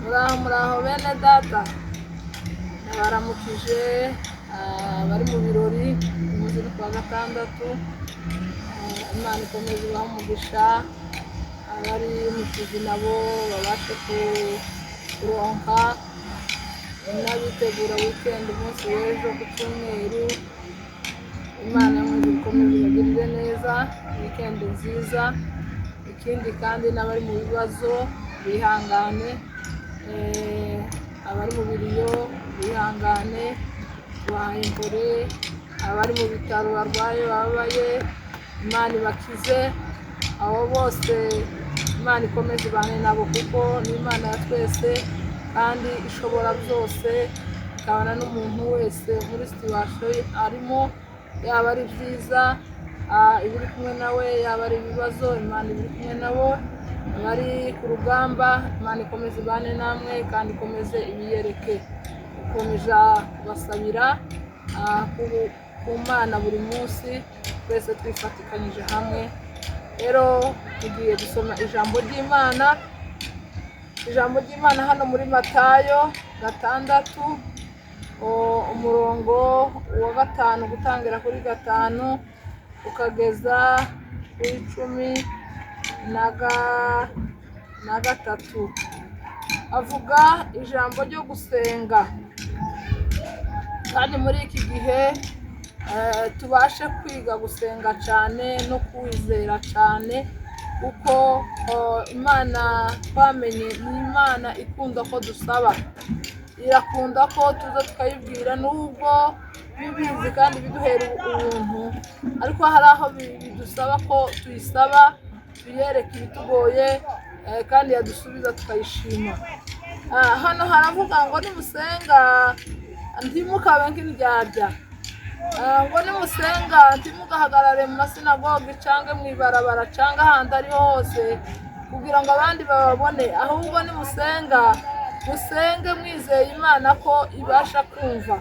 Muraho, muraho bene data, ndabaramukije abari mu birori. Umunsi ni kuwa gatandatu. Imana ikomeze ibahe umugisha. Abari mu tuzi nabo babashe kuronka, n'abitegura weekend, umunsi w'ejo ku cyumweru. Imana yo mu ijuru ikomeze ibagirire neza, weekend nziza. Ikindi kandi, n'abari mu bibazo bihangane, abari mu biriyo bihangane, tubahaye impore. Abari mu bitaro barwaye, bababaye, Imana ibakize. Abo bose Imana ikomeze ibane nabo, kuko ni Imana ya twese kandi ishobora byose, ikabana n'umuntu wese muri situation arimo. Yaba ari byiza, iba iri kumwe nawe, yaba ari ibibazo, Imana iba iri kumwe nabo. Abari ku rugamba, Imana ikomeze ibane namwe kandi ikomeze ibiyereke. Ikomeje kubasabira ku Mana buri munsi, twese twifatikanyije hamwe. Rero tugiye gusoma ijambo ry'Imana, ijambo ry'Imana hano muri Matayo 6, umurongo wa 5, gutangira kuri 5 ukageza kuri 13. Avuga ijambo ryo gusenga, kandi muri iki gihe tubashe kwiga gusenga cyane no kwizera cyane, kuko Imana twamenye ni Imana ikunda ko dusaba, irakunda ko tuza tukayibwira, nubwo bibizi kandi biduhera ubuntu, ariko hari aho bidusaba ko tuyisaba, tuyereka ibitugoye, kandi yadusubiza tukayishima. Hano haravuga ngo nimusenga ntimukabe nk'indyarya. Ngo nimusenga ntimugahagarare mu masinagogi cyangwa mu ibarabara cyangwa ahandi ariho hose kugira ngo abandi bababone, ahubwo nimusenga musenge mwizeye Imana ko ibasha kumva.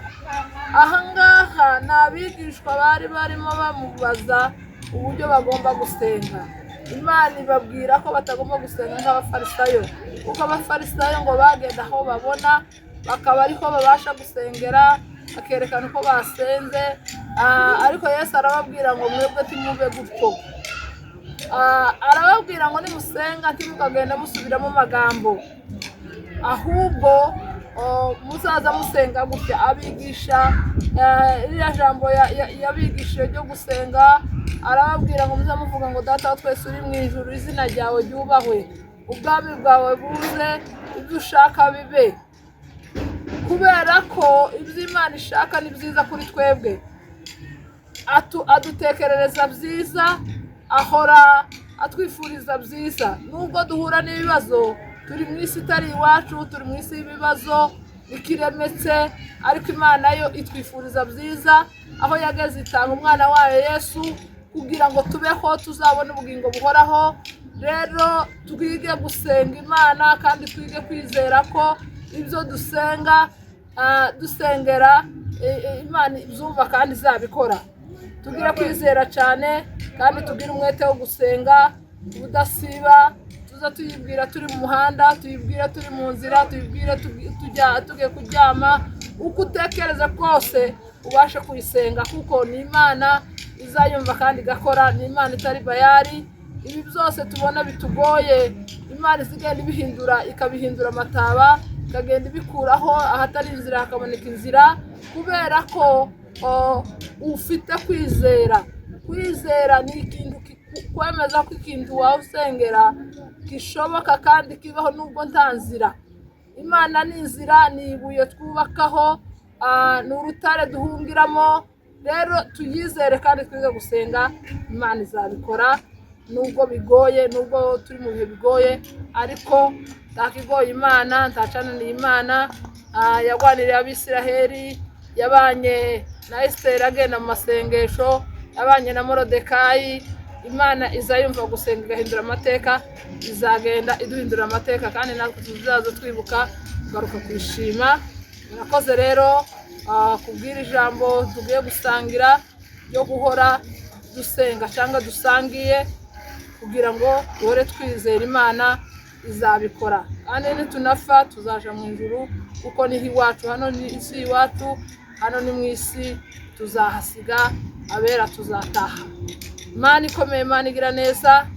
Aha ngaha ni abigishwa bari barimo bamubaza uburyo bagomba gusenga. Imana ibabwira ko batagomba gusenga nk'Abafarisayo, kuko Abafarisayo ngo bagenda aho babona bakaba ariko babasha gusengera, bakerekana uko basenze. Ariko Yesu arababwira ngo mwebwe timube gutyo. Arababwira ngo nimusenga ntimukagenda musubiramo amagambo, ahubwo muzaza musenga gutya. Abigisha ririya jambo yabigishije ryo gusenga, arababwira ngo muze muvuga ngo: "Data wa twese uri mu ijuru, izina ryawe ryubahwe, ubwami bwawe buze, ibyo ushaka bibe." Kubera ko ibyo Imana ishaka ni byiza kuri twebwe. Adutekerereza byiza, ahora atwifuriza byiza nubwo duhura n'ibibazo. Turi mu isi itari iwacu, turi mu isi y'ibibazo ikiremetse, ariko Imana yo itwifuriza byiza. Aho yageze itanga umwana wayo Yesu kugira ngo tubeho, tuzabone ubugingo buhoraho. Rero twige gusenga Imana kandi twige kwizera ko ibyo dusenga, dusengera, Imana ibyumva kandi izabikora. Tugire kwizera cyane kandi tugire umwete wo gusenga ubudasiba. Tuza tuyibwira turi mu muhanda, tuyibwire turi mu nzira, tuyibwire tujya tugiye kuryama. Uko utekereza kose ubashe kuyisenga, kuko ni Imana izayumva kandi igakora, ni Imana itari bayari. Ibi byose tubona bitugoye, Imana izigenda ibihindura, ikabihindura amataba, ikagenda ibikuraho, ahatari inzira hakaboneka inzira, kubera ko ufite kwizera. Kwizera ni ikintu kwemeza ko ikintu waba usengera gishoboka kandi kibaho nubwo nta nzira. Imana ni inzira, ni ibuye twubakaho, ni urutare duhungiramo. Rero tuyizere kandi twige gusenga, Imana izabikora nubwo bigoye, nubwo turi mu bihe bigoye, ariko ntakigoye Imana, ntacananiye Imana. Yarwaniriye Abisiraheli, yabanye na Esiteri agenda mu masengesho, yabanye na Morodekayi. Imana izayumva gusenga igahindura amateka, izagenda iduhindura amateka, kandi natwe tuzaza twibuka kugaruka kwishima. Murakoze rero kubwira ijambo tugiye gusangira ryo guhora dusenga cyangwa dusangiye, kugira ngo duhore twizera Imana. Izabikora, kandi nitunapfa tuzaja mu ijuru, kuko niho iwacu. Hano ni isi iwacu, hano ni mu isi, tuzahasiga abera, tuzataha. Imana ikomeye, Imana igira neza,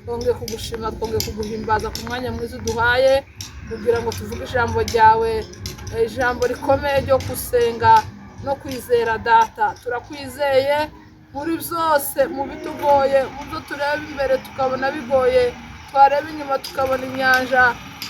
twongeye kugushima, twongeye kuguhimbaza ku mwanya mwiza uduhaye kugira ngo tuvuge ijambo ryawe, ijambo rikomeye ryo gusenga no kwizera. Data, turakwizeye muri byose, mu bitugoye, mu byo tureba imbere tukabona bigoye, twareba inyuma tukabona inyanja,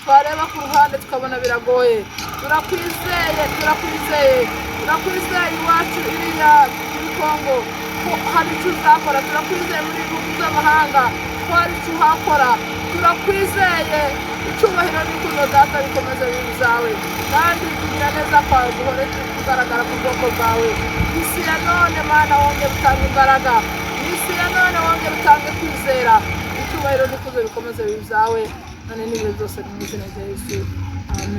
twareba ku ruhande tukabona biragoye. Turakwizeye, turakwizeye, turakwizeye. Iwacu iriya muri Kongo ko hari icyo uzakora. Turakwizeye muri bihugu by'amahanga ko hari icyo uhakora. Turakwizeye. Icyubahiro n'ikuzo, Data, bikomeze bibe ibyawe, kandi kugira neza kwawe guhore kugaragara mu bwoko bwawe. Isi ya none, Mana, wongere utange imbaraga. Isi ya none, wongere utange kwizera. Icyubahiro n'ikuzo bikomeze bibe ibyawe none n'ibihe byose, mu izina rya Yesu.